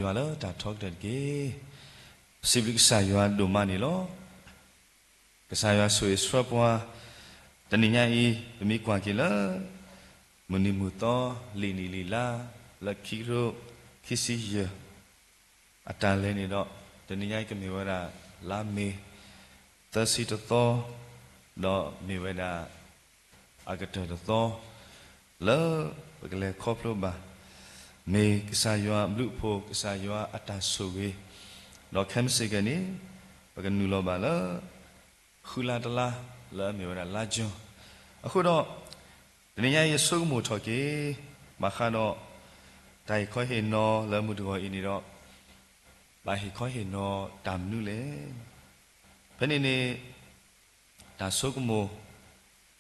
ယွၤလၢတၢ်ထီကတၢၢ်တက့ၢ်. စံးဘျုးကစၢ်ယွၤဒိၣ်မးန့ၣ်လီၤ. ကစၢ်ယွၤဆိၣ်ဂ့ၤဆှၢပှၤ, တနံၤညါအံၤ ပမ့ၢ်ကွၢ်က့ၤလၢ မုၢ်နံၤမုၢ်သီ လံာ်နံၣ်လံာ်လါ လၢခံကထိခံဆံယဲၢ် အတၢ်လဲၤန့ၣ်ဒီး တနံၤညါအံၤကမ့ၢ်ဝဲဒၣ် လါမ့ၤ သၢဆံတသီ, ဒီးမ့ၢ်ဝဲဒၣ် အကတၢၢ်တသီ လၢပကလဲၤခီဖျိဘၣ် မ့ၢ်ကစၢ်ယွၤအဘျုးအဖှိၣ် ကစၢ်ယွၤအတၢ်ဆိၣ်ဂ့ၤ, ဒီးခဲမုၢ်ဆ့ၣ်ကဲန့ၣ် ပကနုာ်လီၤဘၣ်လၢ ဃုလါတလါ လၢအမ့ၢ်ဝဲဒၣ်လါကၠိၣ်. အဃိဒီး တနံၤညါအံၤယဆိကမိၣ်ထီၣ်က့ၤ ဘၣ်ဃးဒီး တၢ်ဟ့ၣ်ခီဟ့ၣ်နီၤလၢမုၢ်တဂီၤအံၤန့ၣ်ဒီး ဘၣ်ဟ့ၣ်ခီဟ့ၣ်နီၤတၢ်မနုၤလဲၣ်. ဖဲန့ၣ်န့ၣ် တၢ်ဆိကမိၣ်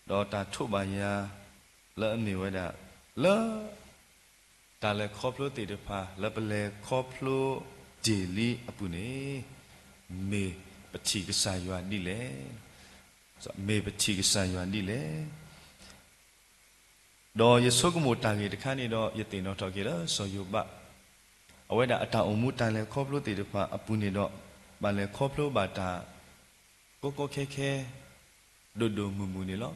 ဒီးတၢ်ထိးဘၣ်ယၤ လၢအမ့ၢ်ဝဲဒၣ် လၢ တၢ်လဲၤခီဖျိသ့ၣ်တဖၣ် လၢပလဲၤခီဖျိတ့ၢ်လံအပူၤန့ၣ် မ့ၢ်ပထံၣ်ကစၢ်ယွၤဒ်လဲၣ်. မ့ၢ်ပထံၣ်ကစၢ်ယွၤဒ်လဲၣ်. ဒီးယဆိကမိၣ်တၢ်ဂ့ၢ်တခါန့ၣ်ဒီး ယသ့ၣ်နီၣ်ထီၣ်က့ၤလၢစီၤယိၤဘး အဝဲဒၣ်အတၢ်အိၣ်မူတၢ်လဲၤခီဖျိသ့ၣ်တဖၣ်အပူၤန့ၣ်ဒီး ဘၣ်လဲၤခီဖျိဘၣ်တၢ် ကီကီခဲခဲ ဒိၣ်ဒိၣ်မုၢ်မုၢ်န့ၣ်လီၤ.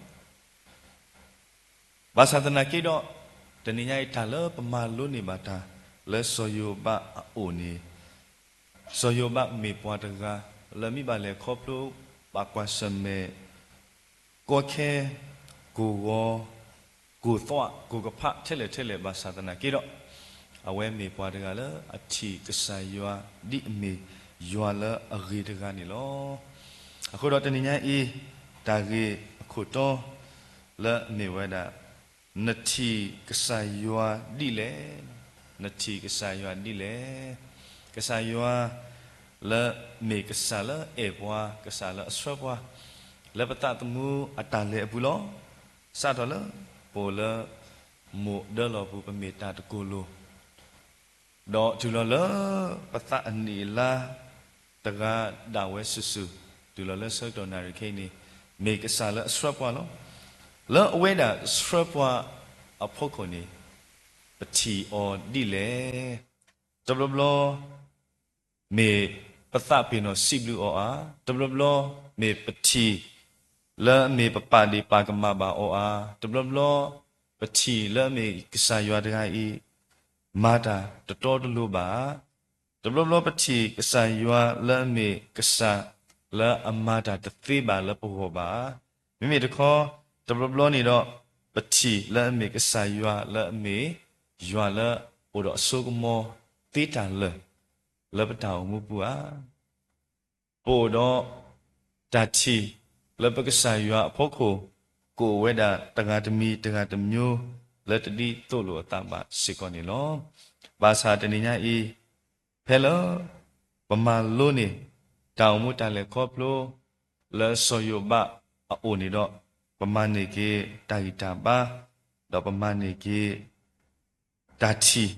ဘၣ်ဆၣ်သနာ်က့ဒီး တနံၤညါအံၤတၢ်လၢပမၤလိန့ၢ်ဘၣ်တၢ် လၢစီၤယိၤဘးအအိၣ်န့ၣ်, စီၤယိၤဘးမ့ၢ်ပှၤတဂၤ လၢမ့ၢ်ဘၣ်လဲၤခီဖျိ ဘၣ်ကွၢ်ဆၢၣ်မဲာ် ကီခဲ ကိၢ်ဂီၤ ကိၢ်သွး ကိၢ်ကဖး ထဲလဲၣ်ထဲလဲၣ်ဘၣ်ဆၣ်သနာ်က့ဒီး, အဝဲမ့ၢ်ပှၤတဂၤလၢအထံၣ်ကစၢ်ယွၤ ဒ်အမ့ၢ်ယွၤလၢအဂ့ၤတဂၤန့ၣ်လီၤ. အဃိဒီးတနံၤညါအံၤ တၢ်ဂ့ၢ်အခိၣ်တီ လၢအမ့ၢ်ဝဲဒၣ် နထံၣ်ကစၢ်ယွၤဒ်လဲၣ်. နထံၣ်ကစၢ်ယွၤဒ်လဲၣ်. ကစၢ်ယွၤ လၢမ့ၢ်ကစၢ်လၢအဲၣ်ပှၤ, ကစၢ်လၢအဆှၢပှၤ လၢပသးသမူအတၢ်လဲၤအပူၤလီၤ. စးထီၣ်လၢ ပအိၣ်လၢ မိၢ်ဒၢလီၢ်ပူၤ ပမ့ၢ်တၢ်တကိၢ်လိၤ ဒီးတုၤလီၤလၢ ပသးအနံၣ်အလါ တဂၤဒၣ်ဝဲစုာ်စုာ်, တုၤလီၤလၢဆၢကတီၢ်နၣ်ရံၣ်ခဲအံၤန့ၣ်, မ့ၢ်ကစၢ်လၢအဆှၢပှၤလီၤ. လၢအဝဲဒၣ်ဆှၢပှၤအဖီခိၣ်န့ၣ်, ပထံၣ်အီၤဒ်လဲၣ်. တဘျီဘျီ မ့ၢ်ပသးပ့ၤနီၣ်စံးဘျုးအီၤဧါ, တဘျီဘျီ မ့ၢ်ပထံၣ် လၢအမ့ၢ်ပပာ်ဒ့ၣ်ပာ်ကမၣ်ဘၣ်အီၤဧါ, တဘျီဘျီ ပထံၣ်လၢအမ့ၢ်ကစၢ်ယွၤတဂၤအံၤ မၤတၢ်တတီတလိၤဘၣ်, တဘျီဘျီပထံၣ်ကစၢ်ယွၤလၢအမ့ၢ်ကစၢ် လၢအမၤတၢ်တသ့ဘၣ်လၢပဂီၢ်ဘၣ်, မ့မ့ၢ်တခီ တဘျီဘျီန့ၣ်ဒီး ပထံၣ်လၢအမ့ၢ်ကစၢ်ယွၤလၢအမ့ၢ် ယွၤလၢအိၣ်ဒီးအစိကမီၤသ့တၢ်လၢာ် လၢပတၢ်အိၣ်မူပူၤဧါ. ပအိၣ်ဒီးတၢ်ထံၣ်လၢပကစၢ်ယွၤအဖီခိၣ် ကအိၣ်ဝဲဒၣ်တဂၤတမံၤတဂၤတမျိုး လၢတဒ်သိးလိာ်အသးဘၣ်စ့ၢ်ကီးန့ၣ်လီၤ. ဘၣ်ဆၣ်တနံၤညါအံၤ ဖဲလၢ ပမၤလိန့ၢ် တၢ်အိၣ်မူတၢ်လဲၤခီဖျိ လၢစီၤယိၤဘးအအိၣ်န့ၣ်ဒီး ပမၤန့ၢ်က့ၤတၢ်ဂံၢ်တၢ်ဘါ ဒီးပမၤန့ၢ်က့ၤ တၢ်ထံၣ်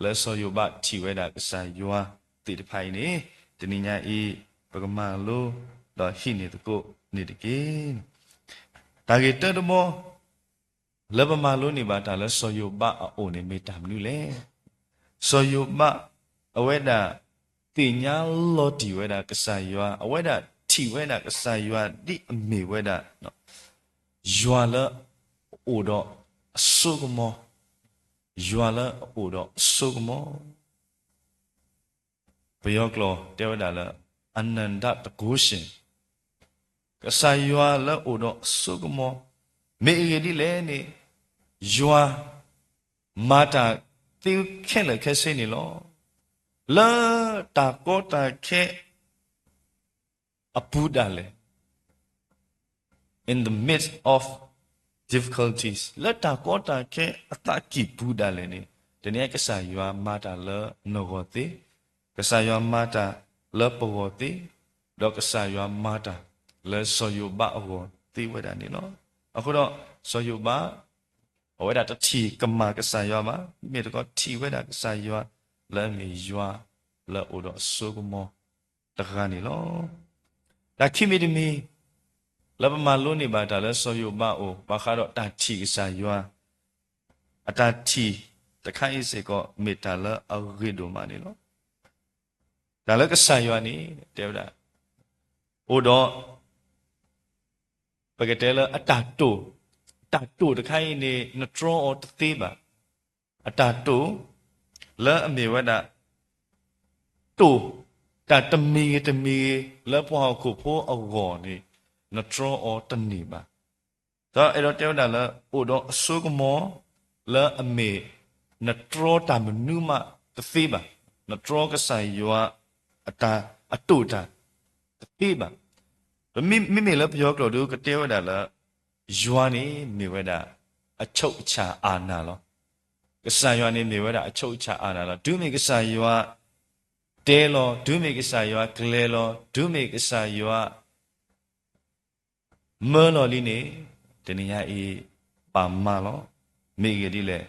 လၢစီၤယိၤဘးထံၣ်ဝဲဒၣ်ကစၢ်ယွၤသ့ၣ်တဖၣ်အံၤန့ၣ်, တနံၤညါအံၤ ပကမၤလိ ဒီးဟံးန့ၢ်သကိးန့ၣ်တက့ၢ်. တၢ်ဂ့ၢ်တၢတဘီ လၢပမၤလိန့ၢ်ဘၣ်တၢ်လၢစီၤယိၤဘးအအိၣ်န့ၣ်မ့ၢ်တၢ်မနုၤလဲၣ်. စီၤယိၤဘး အဝဲဒၣ် သ့ၣ်ညါလီၤတံၢ်ဝဲဒၣ်ကစၢ်ယွၤ, အဝဲဒၣ်ထံၣ်ဝဲဒၣ်ကစၢ်ယွၤဒ်အမ့ၢ်ဝဲဒၣ် ယွၤလၢအအိၣ်ဒီးအစိကမီၤ, ယွၤလၢအအိၣ်ဒီးအစိကမီၤ. ပယီၤကျိာ်တဲဝဲဒၣ်လၢ အနန္တတကုရှင်, ကစၢ်ယွၤလၢအအိၣ်ဒီးအစိကမီၤ, မ့ၢ်အဂ့ၢ်ဒ်လဲၣ်န့ၣ်, ယွၤမၤတၢ်သ့ခဲလၢာ်ခဲဆ့န့ၣ်လီၤ. လၢတၢ်ကီတၢ်ခဲ အပူၤဒၣ်လဲာ်, in the midst of difficulties, လၢတၢ်ကီတၢ်ခဲအသးကံၢ်ပူၤဒၣ်လဲာ်န့ၣ်, တနံၤအံၤကစၢ်ယွၤမၤတၢ်လၢနဂီၢ်သ့, ကစၢ်ယွၤမၤတၢ်လၢပဂီၢ်သ့, ဒီးကစၢ်ယွၤမၤတၢ်လၢစီၤယိၤဘးအဂီၢ်သ့ဝဲဒၣ်န့ၣ်လီၤ. အဃိဒီး စီၤယိၤဘး အဝဲဒၣ်တထံၣ်ကမၣ်ကစၢ်ယွၤဘၣ်, မ့မ့ၢ်တခီထံၣ်ဝဲဒၣ်ကစၢ်ယွၤ လၢအမ့ၢ်ယွၤလၢအအိၣ်ဒီးအစိကမီၤတဂၤန့ၣ်လီၤ. တၢ်ခံမံၤတမံၤ လၢပမၤလိန့ၢ်ဘၣ်တၢ်လၢစီၤယိၤဘးအအိၣ် ဘၣ်ဃးဒီးတၢ်ထံၣ်ကစၢ်ယွၤ, အတၢ်ထံၣ်တခါအံၤစ့ၢ်ကီး မ့ၢ်တၢ်လၢအဂ့ၤဒိၣ်မးန့ၣ်လီၤ. တၢ်လၢကစၢ်ယွၤန့ၣ် တဲဝဲဒၣ် အိၣ်ဒီး ပကတဲလၢအတၢ်တိာ်, တၢ်တိာ်တခါအံၤန့ၣ် နတြီအီၤတသ့ဘၣ်. အတၢ်တိာ် လၢအမ့ၢ်ဝဲဒၣ် တိာ် တၢ်တမံၤဂ့ၤတမံၤဂ့ၤ လၢပှၤဟီၣ်ခိၣ်ဖိအဂီၢ်န့ၣ် နတြီအီၤတန့ၢ်ဘၣ်. ဒီးအဲၣ်ဒိးတဲဝဲဒၣ်လၢ အိၣ်ဒီးအစိကမီၤ လၢအမ့ၢ် နတြီတၢ်မနုၤမးတသ့ဘၣ်. နတြီကစၢ်ယွၤ အတၢ်အတိာ်တၢ် တသ့ဘၣ်. ပမ့မ့မ့ၢ်လၢပယီၤကျိာ်ဒုး ကတဲဝဲဒၣ်လၢ ယွၤန့ၣ်မ့ၢ်ဝဲဒၣ် အချုပ်အခြာအာဏာလီၤ. ကစၢ်ယွၤန့ၣ်မ့ၢ်ဝဲဒၣ် အချုပ်အခြာအာဏာလီၤ. တုၤမ့ၢ်ကစၢ်ယွၤတဲလီၤ, တုၤမ့ၢ်ကစၢ်ယွၤကျဲၤလီၤ, တုၤမ့ၢ်ကစၢ်ယွၤ မၢလီၤလံန့ၣ် တနံၤညါအံၤ ဘၣ်မၤလီၤ. မ့ၢ်ဂ့ၢ်ဒ်လဲၣ်,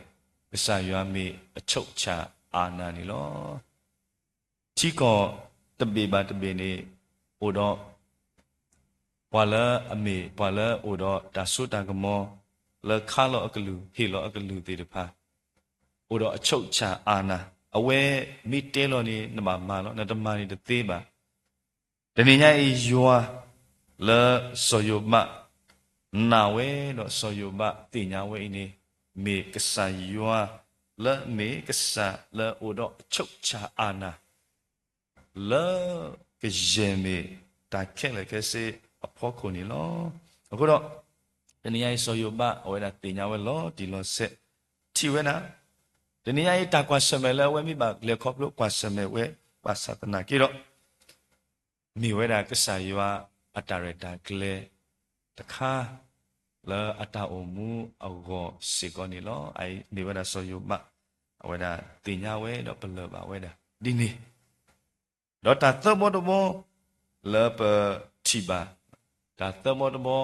ကစၢ်ယွၤမ့ၢ် အချုပ်အခြာအာဏာ န့ၣ်လီၤ. ထံကီၢ်တဘ့ၣ်ဘၣ်တဘ့ၣ်န့ၣ် အိၣ်ဒီး ပှၤလၢအမ့ၢ်ပှၤလၢအိၣ်ဒီးတၢ်စိတၢ်ကမီၤ လၢခးလီၤအကလုၢ် ဟ့ၣ်လီၤအကလုၢ်သ့ၣ်တဖၣ် အိၣ်ဒီး အချုပ်အခြာအာဏာ, အဝဲမ့ၢ်တဲလီၤန့ၣ် နဘၣ်မၤလီၤ, နတမၤန့ၣ်တသ့ဘၣ်. တနံၤညါအံၤ ယွၤ လၢစီၤယိၤဘး နာ်ဝဲဒီးစီၤယိၤဘးသ့ၣ်ညါဝဲအံၤန့ၣ် မ့ၢ်ကစၢ်ယွၤ လၢမ့ၢ်ကစၢ်လၢအိၣ်ဒီး အချုပ်အခြာအာဏာ လၢကယဲၢ်မ့ၢ်တၢ်ခဲလၢာ်ခဲဆ့အဖီခိၣ်န့ၣ်လီၤ. အဃိဒီး တနံၤညါအံၤ စီၤယိၤဘး အဝဲဒၣ်သ့ၣ်ညါဝဲလီၤတံၢ်လီၤဆဲး ထံၣ်ဝဲဒၣ် တနံၤညါအံၤ တၢ်ကွၢ်ဆၢၣ်မဲာ်လၢအဝဲမ့ၢ်ဘၣ်လဲၤခီဖျိကွၢ်ဆၢၣ်မဲာ်ဝဲ ဘၣ်ဆၣ်သနာ်က့ဒီး မ့ၢ်ဝဲဒၣ်ကစၢ်ယွၤအတၢ်ရဲၣ်တၢ်ကျဲၤတခါ လၢအတၢ်အိၣ်မူအဂီၢ်စ့ၢ်ကီးန့ၣ်လီၤ. အအံၤမ့ၢ်ဝဲဒၣ်စီၤယိၤဘး အဝဲဒၣ်သ့ၣ်ညါဝဲဒီးပလၢၢ်ဘၣ်ဝဲဒၣ်ဒ်န့ၣ် ဒီးတၢ်သၢဘီတဘီ လၢပထံၣ်ဘၣ်, တၢ်သၢဘီတဘီ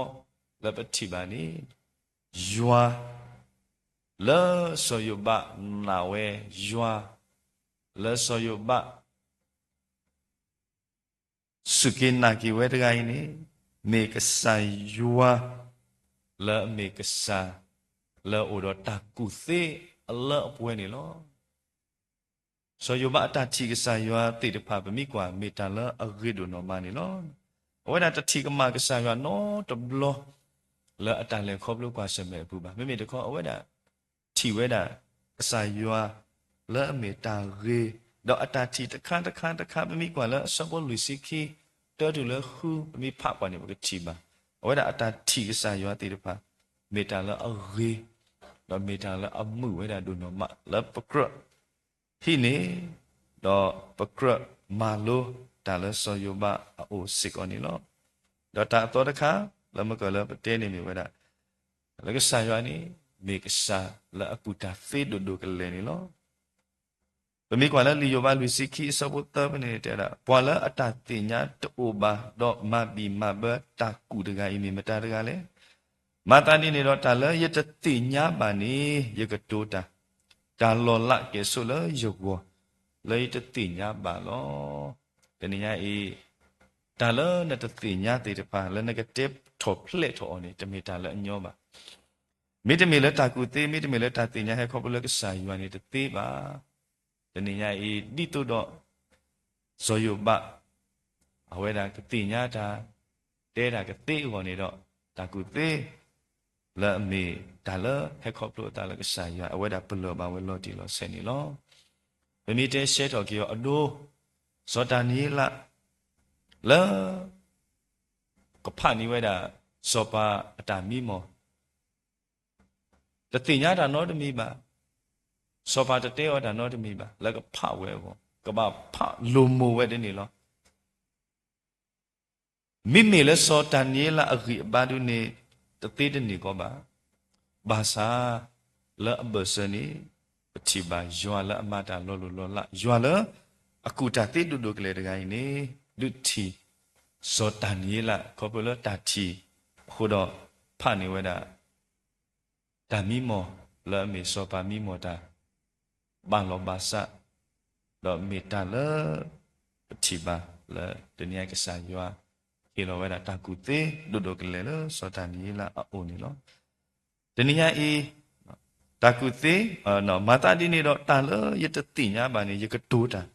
လၢပထံၣ်ဘၣ်န့ၣ် ယွၤ လၢစီၤယိၤဘးနာ်ဝဲ, ယွၤ လၢစီၤယိၤဘး စူၢ်က့ၤနာ်က့ၤဝဲတဂၤအံၤန့ၣ် မ့ၢ်ကစၢ်ယွၤ လၢအမ့ၢ်ကစၢ် လၢအအိၣ်ဒီးတၢ်ကူၣ်သ့အလၢအပှဲၤန့ၣ်လီၤ. စီၤယိၤဘးအတၢ်ထံၣ်ကစၢ်ယွၤသ့ၣ်တဖၣ် ပမ့ၢ်ကွၢ် မ့ၢ်တၢ်လၢအဂ့ၤဒိၣ်နီၢ်မးန့ၣ်လီၤ. အဝဲဒၣ်တထံၣ်ကမၣ်ကစၢ်ယွၤနီတဘျီ လၢအတၢ်လဲၤခီဖျိကွၢ်ဆၢၣ်မဲာ်အပူၤဘၣ်. မ့မ့ၢ်တခီ အဝဲဒၣ်ထံၣ်ဝဲဒၣ် ကစၢ်ယွၤ လၢအမ့ၢ်တၢ်ဂ့ၤ, ဒီးအတၢ်ထံၣ်တခါတခါတခါ ပမ့ၢ်ကွၢ်လၢအဆၢဖိလွံၢ်ဆံခံ တၢတုၤလၢဃု ပမ့ၢ်ဖးကွၢ်န့ၣ် ပကထံၣ်ဘၣ်. အဝဲဒၣ်အတၢ်ထံၣ်ကစၢ်ယွၤသ့ၣ်တဖၣ် မ့ၢ်တၢ်လၢအဂ့ၤ, ဒီးမ့ၢ်တၢ်လၢအမုာ်ဝဲဒၣ်ဒိၣ်နီၢ်မး လၢပကြၢး ဟံးန့ၢ်, ဒီးပကြၢးမၤလိတၢ်လၢစီၤယိၤဘးအအိၣ်စ့ၢ်ကီးန့ၣ်လီၤ. ဒီးတၢ်အသီတခါ လၢမုၢ်ကီၢ်လၢပတဲန့ၣ်မ့ၢ်ဝဲဒၣ် လၢကစၢ်ယွၤန့ၣ် မ့ၢ်ကစၢ်လၢအကူၣ်တၢ်သ့ဒိၣ်ဒိၣ်ကလဲာ်န့ၣ်လီၤ. ပမ့ၢ်ကွၢ်လၢလံာ်ယိၤဘးလွံၢ်ဆံခံအဆၢဖိသၢဖဲန့ၣ်တဲဒၣ် ပှၤလၢအတၢ်သ့ၣ်ညါတအိၣ်ဘၣ် ဒီးမၤဘံၣ်မၤဘၢတၢ်ကူၣ်တဂၤအံၤမ့ၢ်မတၤတဂၤလဲၣ်. မၤသးဒ်န့ၣ်ဒီး တၢ်လၢယတသ့ၣ်ညါဘၣ်န့ၣ် ယကတိၤတၢ်, တၢ်လီၤလးကဲၣ်ဆိးလၢယဂီၢ် လၢယတသ့ၣ်ညါဘၣ်လီၤ. တနံၤညါအံၤ တၢ်လၢနတသ့ၣ်ညါသ့ၣ်တဖၣ် လၢနကတဲထီၣ်ဖျဲးထီၣ်အီၤန့ၣ် တမ့ၢ်တၢ်လၢအညီဘၣ်. မ့တမ့ၢ်လၢတၢ်ကူၣ်သ့, မ့တမ့ၢ်လၢတၢ်သ့ၣ်ညါဟဲခီဖျိလၢကစၢ်ယွၤန့ၣ်တသ့ဘၣ်. တနံၤညါအံၤ ဒ်သိးဒီး စီၤယိၤဘး အဝဲဒၣ်ကသ့ၣ်ညါတၢ် တဲတၢ်ကသ့အဂီၢ်န့ၣ်ဒီး တၢ်ကူၣ်သ့ လၢအမ့ၢ်တၢ်လၢဟဲခီဖျိအသးလၢကစၢ်ယွၤ အဝဲဒၣ်ပလၢၢ်ဘၣ်ဝဲလီၤတံၢ်လီၤဆဲးန့ၣ်လီၤ. ပမ့ၢ်တဲရှဲထီၣ်က့ၤအီၤအဒိ စီၤဒၤနံးယ့လး လၢ ကဖးန့ၢ်ဝဲဒၣ် စီၤပၤအတၢ်မံမီၢ် တသ့ၣ်ညါတၢ်နီတမံၤဘၣ်, စီၤပၤတတဲအီၤတၢ်နီတမံၤဘၣ် လၢကဖးဝဲအဂီၢ် ကဘၣ်ဖးလိာ်မိၢ်ဝဲဒၣ်န့ၣ်လီၤ. မ့မ့ၢ်လၢစီၤဒၤနံးယ့လးအဂံၢ်အဘါဒုန့ၣ် တသ့တန့ၢ်ကီးဘၣ်. ဘၣ်ဆၣ် လၢအဘၢၣ်စၢၤန့ၣ် ပထံၣ်ဘၣ်ယွၤလၢအမၤတၢ်လီၤလိၢ်လီၤလး, ယွၤလၢအကူၣ်တၢ်သ့ဒိၣ်ဒိၣ်ကလဲာ်တဂၤအံၤန့ၣ် ဒုးထံၣ် စီၤဒၤနံးယ့လး ခီဖျိလၢတၢ်ထံၣ်အဃိဒီး ဖးန့ၢ်ဝဲဒၣ် တၢ်မံမီၢ် လၢအမ့ၢ်စီၤပၤမံမီၢ်တၢ် ဘၣ်လီၤဘၣ်စး, ဒီးမ့ၢ်တၢ်လၢ ပထံၣ်ဘၣ်လၢ တနံၤအံၤကစၢ်ယွၤ ဟ့ၣ်လီၤဝဲဒၣ်တၢ်ကူၣ်သ့ ဒိၣ်ဒိၣ်ကလဲာ်လၢစီၤဒၤနံးယ့လးအအိၣ်န့ၣ်လီၤ. တနံၤညါအံၤ တၢ်ကူၣ်သ့ မၤသးဒ်န့ၣ်ဒီး တၢ်လၢယတသ့ၣ်ညါဘၣ်န့ၣ် ယကတိၤတၢ်,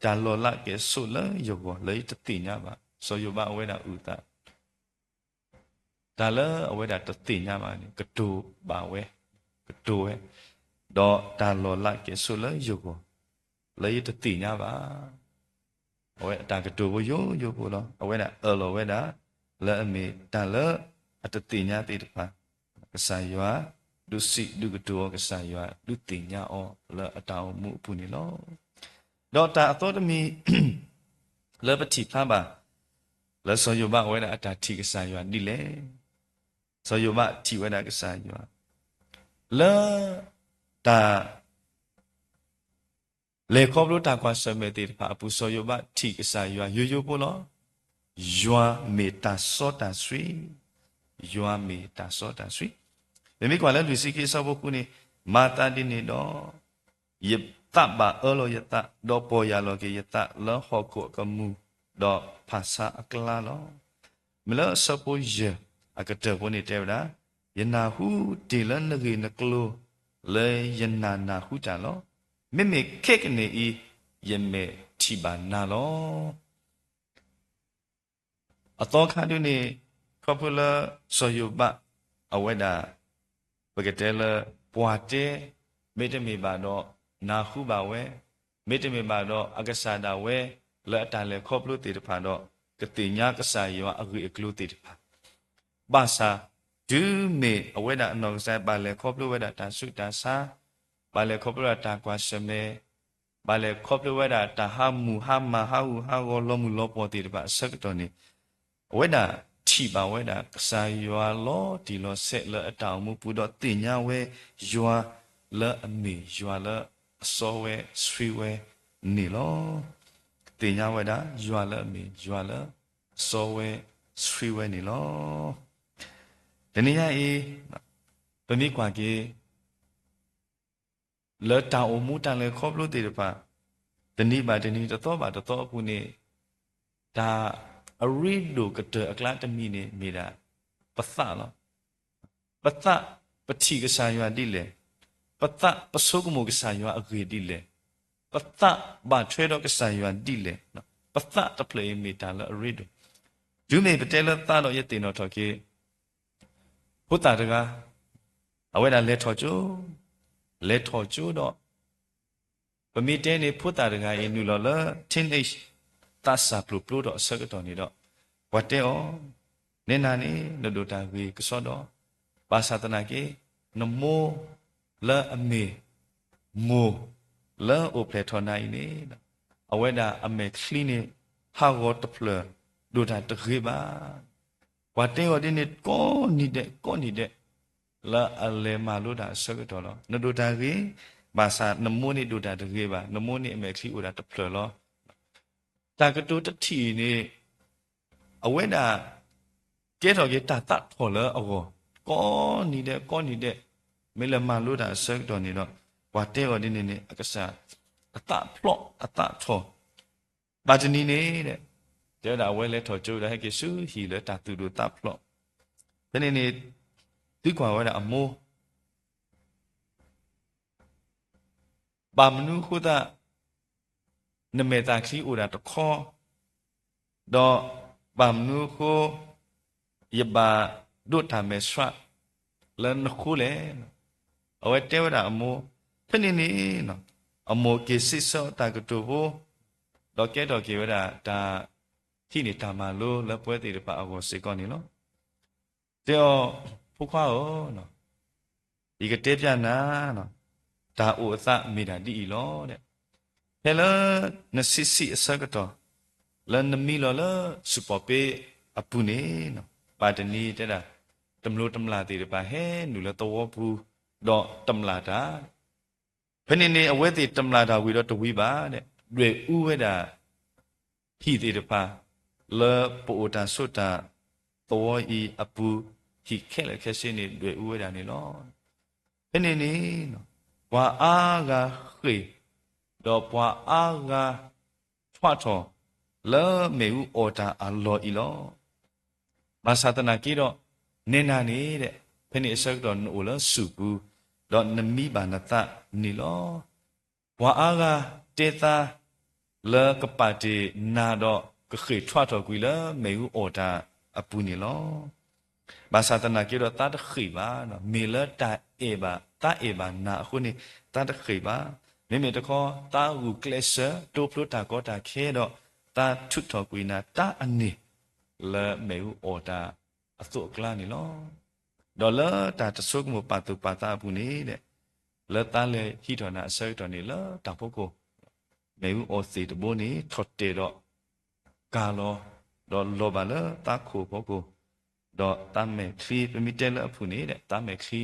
တ တၢ်လီၤလးကဲၤဆိးလၢယဂီၢ် လၢယတသ့ၣ်ညါဘၣ်. စီၤယိၤဘးအဝဲဒၣ်အုၣ်သး တၢ်လၢအဝဲဒၣ်တသ့ၣ်ညါဘၣ်န့ၣ် ကတိၤဘၣ်ဝဲ, ကတိၤဝဲ, ဒီးတၢ်လီၤလးကဲၤဆိးလၢယဂီၢ် လၢယတသ့ၣ်ညါဘၣ်. အဝဲအတၢ်ကတိၤဖိယိယိဖိလီၤ. အဝဲဒၣ်အၢၣ်လီၤဝဲဒၣ် လၢအမ့ၢ်တၢ်လၢအတသ့ၣ်ညါသ့ၣ်တဖၣ် ကစၢ်ယွၤ ဒုးစံးဒုးကတိၤအီၤ ကစၢ်ယွၤဒုးသ့ၣ်ညါအီၤလၢအတၢ်အိၣ်မူအပူၤန့ၣ်လီၤ. ဒီးတၢ်အသီတမံၤ လၢပထံၣ်ဖျါဘၣ် လၢစီၤယိၤဘးအဝဲဒၣ်အတၢ်ထံၣ်ကစၢ်ယွၤဒ်လဲၣ်. စီၤယိၤဘးထံၣ်ဝဲဒၣ်ကစၢ်ယွၤ လၢတၢ် လဲၤခီဖျိတၢ်ကွၢ်ဆၢၣ်မဲာ်သ့ၣ်တဖၣ်အပူၤ စီၤယိၤဘးထံၣ်ကစၢ်ယွၤယိယိဖိလီၤ. ယွၤမ့ၢ်တၢ်စီတၢ်ဆှံ, ယွၤမ့ၢ်တၢ်စီတၢ်ဆှံ. ပမ့ၢ်ကွၢ်လၢလွံၢ်ဆံခံအဆၢဖိဃုန့ၣ်, မၤသးဒ်န့ၣ်ဒီး ယသးဘၣ်အၢလီၤယသး, ဒီးပီၢ်ယၢ်လီၤက့ၤယသးလၢဟီၣ်ခိၣ်အကမူၣ်, ဒီးဖၣ်ဆါအကျါလီၤ. မ့ၢ်လၢအဆၢဖိယဲၢ်အကတၢၢ်ဖိန့ၣ်တဲဝဲဒၣ်, ယနၢ်ဟူတ့ၢ်လၢနဂ့ၢ်နကျိၤ လၢယနာ်နၢ်ဟူတၢ်လီၤ. မ့မ့ၢ်ခဲကနံၣ်အံၤ ယမဲာ်ထံၣ်ဘၣ်နၤလီၤ. အသီခါဒုန့ၣ် ခီဖျိလၢစီၤယိၤဘး အဝဲဒၣ် ပကတဲလၢ ပှၤတဲ မ့တမ့ၢ်ဘၣ်ဒီး နၢ်ဟူဘၣ်ဝဲ, မ့တမ့ၢ်ဘၣ်ဒီးအကစၢ်ဒၣ်ဝဲ လၢအတၢ်လဲၤခီဖျိသ့ၣ်တဖၣ်ဒီး ကသ့ၣ်ညါကစၢ်ယွၤအဂ့ၢ်အကျိၤသ့ၣ်တဖၣ် ဘၣ်ဆၣ် တုၤမ့ၢ်အဝဲဒၣ်အနီၢ်ကစၢ် ဘၣ်လဲၤခီဖျိဝဲဒၣ်တၢ်ဆူးတၢ်ဆါ, ဘၣ်လဲၤခီဖျိဝဲဒၣ်တၢ်ကွၢ်ဆၢၣ်မဲာ်, ဘၣ်လဲၤခီဖျိဝဲဒၣ်တၢ်ဟးမုၢ်ဟါမၢ် ဟးဂူာ်ဟးဂီၤ လီၤမုၢ်လီၤပှီၢ်သ့ၣ်တဖၣ်အဆၢကတီၢ်န့ၣ်, အဝဲဒၣ်ထံၣ်ဘၣ်ဝဲဒၣ် ကစၢ်ယွၤလီၤတံၢ်လီၤဆဲးလၢအတၢ်အိၣ်မူပူၤ ဒီးသ့ၣ်ညါဝဲယွၤလၢအမ့ၢ်ယွၤလၢအစီဝဲဆှံဝဲန့ၣ်လီၤ. သ့ၣ်ညါဝဲဒၣ်ယွၤလၢအမ့ၢ်ယွၤလၢအစီဝဲဆှံဝဲန့ၣ်လီၤ. တနံၤညါအံၤ ပမ့ၢ်ကွၢ်က့ၤ လၢတၢ်အိၣ်မူတၢ်လဲၤခီဖျိသ့ၣ်တဖၣ် တနံၤဘၣ်တနံၤ တသီဘၣ်တသီအပူၤန့ၣ်, တၢ်အရ့ဒိၣ်ကတၢၢ်အကျါတမံၤန့ၣ်မ့ၢ်ဒၣ် ပသးလီၤ. ပသးပထံၣ်ကစၢ်ယွၤဒ်လဲၣ်, ပသးပဆိကမိၣ်ကစၢ်ယွၤအဂ့ၢ်ဒ်လဲၣ်, ပသးဘၣ်ထွဲဒီးကစၢ်ယွၤဒ်လဲၣ်, ပသးတဖျၢၣ်အံၤမ့ၢ်တၢ်လၢအရ့ဒိၣ်. တုၤမ့ၢ်ပတဲလၢသးဒီး ယသ့ၣ်နီၣ်ထီၣ်က့ၤ ဖိသၣ်တဂၤ အဝဲဒၣ်လဲၤထီၣ်ကၠိ, လဲၤထီၣ်ကၠိဒီး ပမ့ၢ်တဲန့ၣ် ဖိသၣ်တဂၤအံၤ နုာ်လီၤလၢ teenage သးစၢ်ဖျိးဖျိဒီးအဆၢကတီၢ်န့ၣ်ဒီး ပှၤတဲအီၤ, နဲနၤန့ၣ် နဒိၣ်တၢ်ဂ့ၤကစီဒီ, ဘၣ်ဆၣ်သနာ်က့ နမိၢ်လၢအမ့ၢ် မိၢ်လၢအိၣ်ဖျဲၣ်ထီၣ်နၤအံၤန့ၣ် အဝဲဒၣ်အမဲာ်ချံန့ၣ် ဟးဂီၤတဖျၢၣ် ဒိၣ်တၢ်တဂ့ၤဘၣ်. ပှၤတဲအီၤဒ်န့ၣ်ကိးနံၤဒဲး ကိးနံၤဒဲး လၢအလဲၤမၤလိတၢ်အဆၢကတီၢ်လီၤ. နဒိၣ်တၢ်ဂ့ၤ, ဘၣ်ဆၣ်နမိၢ်န့ၣ်ဒိၣ်တၢ်တဂ့ၤဘၣ်, နမိၢ်န့ၣ်အမဲာ်ချံအိၣ်ဒၣ်တဖျၢၣ်လီၤ. တၢ်ကတိၤတထံၣ်အံၤန့ၣ် အဝဲဒၣ် ကဲထီၣ်က့ၤတၢ်သးထီၣ်လၢအဂီၢ်, ကိးနံၤဒဲး ကိးနံၤဒဲး မ့ၢ်လဲၤမၤလိတၢ်အဆၢကတီၢ်န့ၣ်ဒီး ပှၤတဲအီၤဒ်န့ၣ်န့ၣ် အကစၢ် အသးဖျိး အသးထီၣ် ဘၣ်တနံၤန့ၣ် တဲဝဲဒၣ်အဝဲလဲၤထီၣ်ကၠိဒီး ဟဲက့ၤဆူဟံၣ်လၢတၢ်သူၣ်ဒိၣ်သးဖျိး, ဖဲန့ၣ်န့ၣ် သံကွၢ်ဝဲဒၣ်အမိၢ် ဘၣ်မနုၤအဃိသတး နမဲာ်သၣ်ချံအိၣ်ဒၣ်တခီ, ဒီးဘၣ်မနုၤအဃိ ယဘၣ်ဒိးတၢ်မဲာ်ဆှးလၢနဃိလဲၣ်. အဝဲတဲဝဲဒၣ်အမိၢ်, ဖဲန့ၣ်န့ၣ် အမိၢ်က့ၤစံးဆၢအီၤတၢ်ကတိၤဖိ, ဒီးကဲထီၣ်က့ၤဝဲဒၣ်တၢ်ဟံးန့ၢ်တၢ်မၤလိလၢပဝဲသ့ၣ်တဖၣ်အဂီၢ်စ့ၢ်ကီးန့ၣ်လီၤ. တဲအီၤ, ဖိခွါဧၢ, ယကတဲပျးနၤ တၢ်အိၣ်အသးမ့ၢ်ဒၣ်ဒ်အံၤလီၤ. ဖဲလၢနဆံးဆံးအဆၢကတီၢ် လၢနမံလီၤလၢစုပီၣ်ပ့အပူၤန့ၣ်, ဘၣ်တနံၤတဲဒၣ် တမျိးတမျာ်သ့ၣ်တဖၣ်ဟဲနုာ်လၢသဝီပူၤ ဒီးတမျာ်တၢ် ဖဲန့ၣ်န့ၣ် အဝဲသ့ၣ်တမျာ်တၢ်ဝံၤဒီးတဝံၤဘၣ်ဒီး ဒွဲၣ်အူဝဲဒၣ် ဟံၣ်သ့ၣ်တဖၣ် လၢပအိၣ်တၢ်ဆိးတၢ်သဝီအံၤအပူၤ ဟံၣ်ခဲလၢာ်ခဲဆ့န့ၣ် ဒွဲၣ်အူဝဲဒၣ်န့ၣ်လီၤ. ဖဲန့ၣ်န့ၣ် ပှၤအါဂၤဃ့ၢ် ဒီးပှၤအါဂၤထွးထီၣ် လၢမ့ၣ်အူအီၣ်တၢ်အလီၢ်အံၤလီၤ. ဘၣ်ဆၣ်သနာ်က့ဒီး နဲနၤန့ၣ် ဖဲန့ၣ်အဆၢကတီၢ်နအိၣ်လၢစုပူၤ ဒီးနမံဘၣ်နသးန့ၣ်လီၤ. ပှၤအါဂၤတဲသး လၢကပာ်တ့ၢ်နၤဒီးကဃ့ၢ်ထွးထီၣ်ကွံာ်လၢမ့ၣ်အူအီၣ်တၢ်အပူၤန့ၣ်လီၤ. ဘၣ်ဆၣ်သနာ်က့ဒီးသးတဃ့ၢ်ဘၣ်, မ့ၢ်လၢတၢ်အဲၣ်ဘၣ်, သးအဲၣ်ဘၣ်နၤအဃိန့ၣ် သးတဃ့ၢ်ဘၣ်. မ့မ့ၢ်တခီ သးဂုာ်ကျဲးစၢး တိဖျိတၢ်ကီတၢ်ခဲဒီး သးထုးထီၣ်ကွံာ်နၤတၢ်အန့ၣ် လၢမ့ၣ်အူအီၣ်တၢ်အသိးအကျါန့ၣ်လီၤ. ဒီးလၢတၢ်တဆိကမိၣ်ပာ်သူၣ်ပာ်သးအပူၤန့ၣ် လၢသးလဲၤဟံးထီၣ်နၤအဆၢကတီၢ်န့ၣ် လၢတၢ်ဖီခိၣ် မ့ၣ်အူအီၣ်သ့ၣ်တဘိန့ၣ် ထီၣ်တဲာ်ဒီးကၤလီၤ, ဒီးလီၤဘၣ်လၢသးခိၣ်ဖီခိၣ်, ဒီးသးမဲာ်ချံ ပမ့ၢ်တဲလၢအဖုၣ်န့ၣ် သးမဲာ်ချံ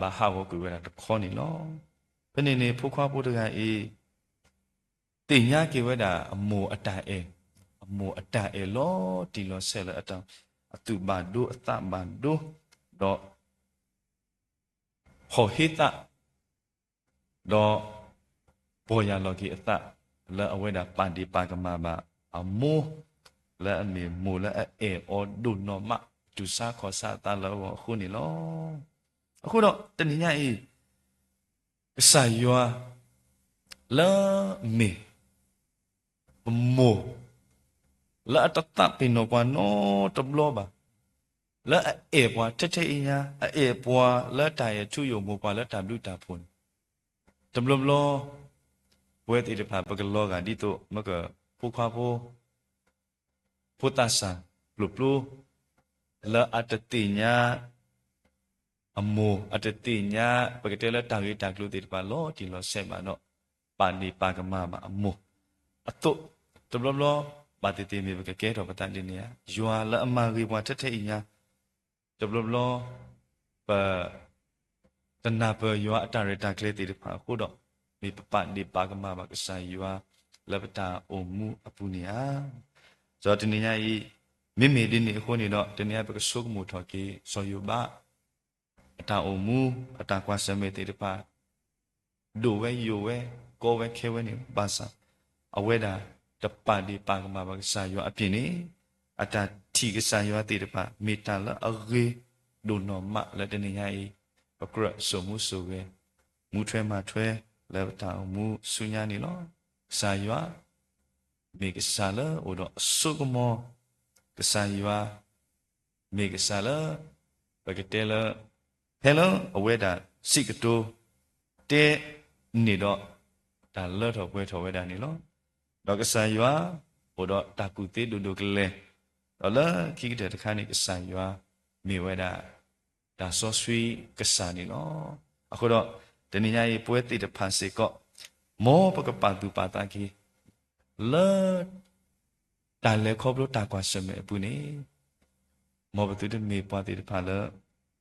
ဘၣ်ဟးဂီၤကွံာ်ဝဲဒၣ်တခီန့ၣ်လီၤ. ဖဲန့ၣ်န့ၣ် ဖိခွါဖိတဂၤအံၤ သ့ၣ်ညါက့ၤဝဲဒၣ်အမိၢ်အတၢ်အဲၣ်, အမိၢ်အတၢ်အဲၣ်လီၤတံၢ်လီၤဆဲးလၢအတၢ်, အသူၣ်ဘၣ်ဒိအသးဘၣ်ဒိ, ဒီး ဟီၣ်ဟ့သး, ဒီး ပီၢ်ယၢ်လီၤက့ၤအသး လၢအဝဲဒၣ်ပာ်ဒ့ၣ်ပာ်ကမၣ်ဘၣ်အမိၢ်, လၢအမ့ၢ်မိၢ်လၢအအဲၣ်အီၤဒိၣ်နီၢ်မး တူၢ်ဆါခီၣ်ဆါအသးလၢအဂီၢ်အဃိန့ၣ်လီၤ. အဃိဒီးတနံၤညါအံၤ ကစၢ်ယွၤ လၢမ့ၢ် ပမိၢ် လၢအတသးပ့ၤနီၣ်ပှၤနီတဘျီဘၣ်, လၢအအဲၣ်ပှၤထဲထဲအံၤညါ, အအဲၣ်ပှၤလၢတၢ်အဲၣ်ထူယိာ်မိၢ်ပှၢ်လၢတၢ်ဘျုးတၢ်ဖှိၣ်န့ၣ်, တဘျီဘျီ ပဝဲသ့ၣ်တဖၣ် ပကလီၤဂာ်ဒ်သိး မ့ၢ်က ဖိခွါဖိ ဖိသၣ်စၢ် ပျိၢ်ပျိ လၢအတသ့ၣ်ညါ အမိၢ် အတသ့ၣ်ညါ ပကတဲလၢတၢ်ဂ့ၢ်တၢ်ကျိၤသ့ၣ်တဖၣ်လီၤတံၢ်လီၤဆဲးဘၣ်ဒီး ပာ်ဒ့ၣ်ပာ်ကမၣ်ဘၣ်အမိၢ် အသိး, တဘျီဘျီ ဘၣ်သ့ၣ်သ့ၣ်မ့ၢ်ပကကဲထီၣ်ပသးဒ်န့ၣ်ဧါ, ယွၤလၢအမၤဂ့ၤပှၤထဲထဲအံၤညါ, တဘျီဘျီ ပ တနၢ်ပၢၢ်ယွၤအတၢ်ရဲၣ်တၢ်ကျဲၤသ့ၣ်တဖၣ်အဃိဒီး မ့ၢ်ပပာ်ဒ့ၣ်ပာ်ကမၣ်ဘၣ်ကစၢ်ယွၤ လၢပတၢ်အိၣ်မူအပူၤန့ၣ်ဧါ. ဒီးတနံၤညါအံၤ မ့မ့ၢ်ဒ်န့ၣ်အဃိန့ၣ်ဒီး တနံၤညါပကဆိကမိၣ်ထီၣ်က့ၤ စီၤယိၤဘး အတၢ်အိၣ်မူ အတၢ်ကွၢ်ဆၢၣ်မဲာ်သ့ၣ်တဖၣ် ဒိၣ်ဝဲယိာ်ဝဲ ကီဝဲခဲဝဲန့ၣ် ဘၣ်ဆၣ် အဝဲဒၣ်တပာ်ဒ့ၣ်ပာ်ကမၣ်ဘၣ်ကစၢ်ယွၤအပျ့ၤန့ၣ် အတၢ်ထံၣ်ကစၢ်ယွၤသ့ၣ်တဖၣ် မ့ၢ်တၢ်လၢအဂ့ၤဒိၣ်နီၢ်မးလၢတနံၤညါအံၤ ပကြၢးစိာ်မူစိာ်ဂဲၤ မူထွဲမၤထွဲလၢပတၢ်အိၣ်မူဆူညါန့ၣ်လီၤ. ကစၢ်ယွၤ မ့ၢ်ကစၢ်လၢအိၣ်ဒီးအစိကမီၤ, ကစၢ်ယွၤ မ့ၢ်ကစၢ်လၢ ပကတဲလၢ ဖဲလၢအဝဲဒၣ်စံးကတိၤ တဲန့ၢ်ဒီး တၢ်လၢထီၣ်ပှဲၤထီၣ်ဝဲဒၣ်န့ၣ်လီၤ. ဒီးကစၢ်ယွၤ အိၣ်ဒီးတၢ်ကူၣ်သ့ဒိၣ်ဒိၣ်ကလဲာ်, ဒီးလၢခံကတၢၢ်တခါန့ၣ် ကစၢ်ယွၤ မ့ၢ်ဝဲဒၣ် တၢ်စီဆှံကစၢ်န့ၣ်လီၤ. အဃိဒီး တနံၤညါအံၤ ပဝဲသ့ၣ်တဖၣ်စ့ၢ်ကီး မ်ပကပာ်သူၣ်ပာ်သးက့ၤ လၢ တၢ်လဲၤခီဖျိတၢ်ကွၢ်ဆၢၣ်မဲာ်အပူၤန့ၣ် မ်ပသုတမ့ၢ်ပှၤသ့ၣ်တဖၣ်လၢ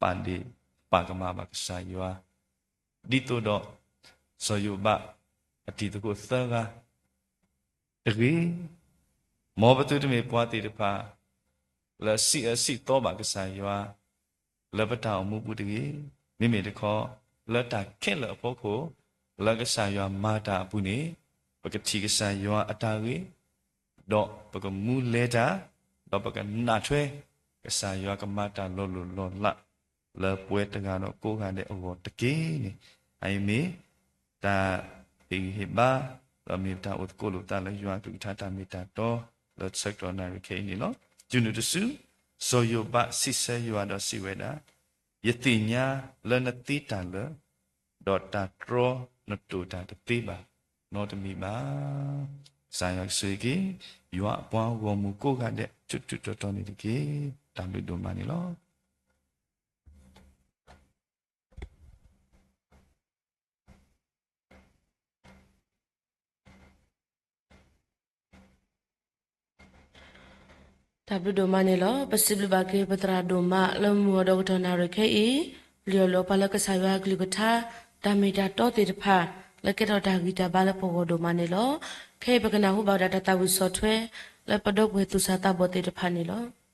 ပာ်ဒ့ၣ်ပာ်ကမၣ်ဘၣ်ကစၢ်ယွၤ ဒ်သိးဒီး စီၤယိၤဘး အတံၤသကိးသၢဂၤ တဂ့ၤ, မ်ပသုတမ့ၢ်ပှၤသ့ၣ်တဖၣ် လၢစံးအၢစံးသီဘၣ်ကစၢ်ယွၤ လၢပတၢ်အိၣ်မူပူၤတဂ့ၤ, မ့မ့ၢ်တခီ လၢတၢ်ခဲလၢာ်အဖီခိၣ် လၢကစၢ်ယွၤမၤတၢ်အပူၤန့ၣ် ပကထံၣ်ကစၢ်ယွၤအတၢ်ဂ့ၤ, ဒီးပကမူလဲၤတၢ်, ဒီးပကနၢ်ထွဲ ကစၢ်ယွၤကမၤတၢ်လီၤလိၢ်လီၤလး လၢပဝဲတဂၤဒီးကိးဂၤဒဲးအဂီၢ်တက့ၢ်န့ၣ်, အအံၤမ့ၢ် တၢ်ဟ့ၣ်ဂံၢ်ဟ့ၣ်ဘါ, ဒီးမ့ၢ်ပတၢ်အိၣ်သကိးလိာ်ပသးလၢယွၤအကလုၢ်ကထါတၢ်မ့ၢ်တၢ်တီ လၢဆၢကတီၢ်နၣ်ရံၣ်ခဲအံၤန့ၣ်လီၤ. တုၤနုၤတစု စီၤယိၤဘးစံးဆၢယွၤဒီးစံးဝဲဒၣ်, ယသ့ၣ်ညါလၢနသ့တၢ်လၢာ်, ဒီးတၢ်တြီနတိာ်တၢ်တသ့ဘၣ် နီတမံၤဘၣ်. ကစၢ်ယွၤကဆိၣ်ဂ့ၤက့ၤ ယွၤအပှၤဂီၢ်မုၢ်ကိးဂၤဒဲး ထူးထူးတီၤတီၤန့ၣ်တက့ၢ်. တၢ်ဘျုးဒိၣ်မးန့ၣ်လီၤ. တၢ်ဘျုးဒိၣ်မးန့ၣ်လီၤ. ပစံးဘျုးဘၣ်က့ၤပသရၣ်ဒိၣ်မးလၢမုၢ်ဂီၤဒီးကတီၢ်နၣ်ရံၣ်ခဲအံၤ, လံာ်အီၣ်လီၤပှၤလၢကစၢ်ယွၤအကလုၢ်ကထါ တၢ်မ့ၢ်တၢ်တီသ့ၣ်တဖၣ် လၢကဲထီၣ်တၢ်ဂံၢ်တၢ်ဘါလၢပဂီၢ်ဒိၣ်မးန့ၣ်လီၤ. ခဲအံၤပကနၢ်ဟူဘၣ်ဝဲဒၣ်တၢ်သးဝံၣ်ဆီၣ်ထွဲ လၢပဒီပုၢ်ဝဲၢ်သူၣ်စၢ်သးဘီၣ်သ့ၣ်တဖၣ်န့ၣ်လီၤ.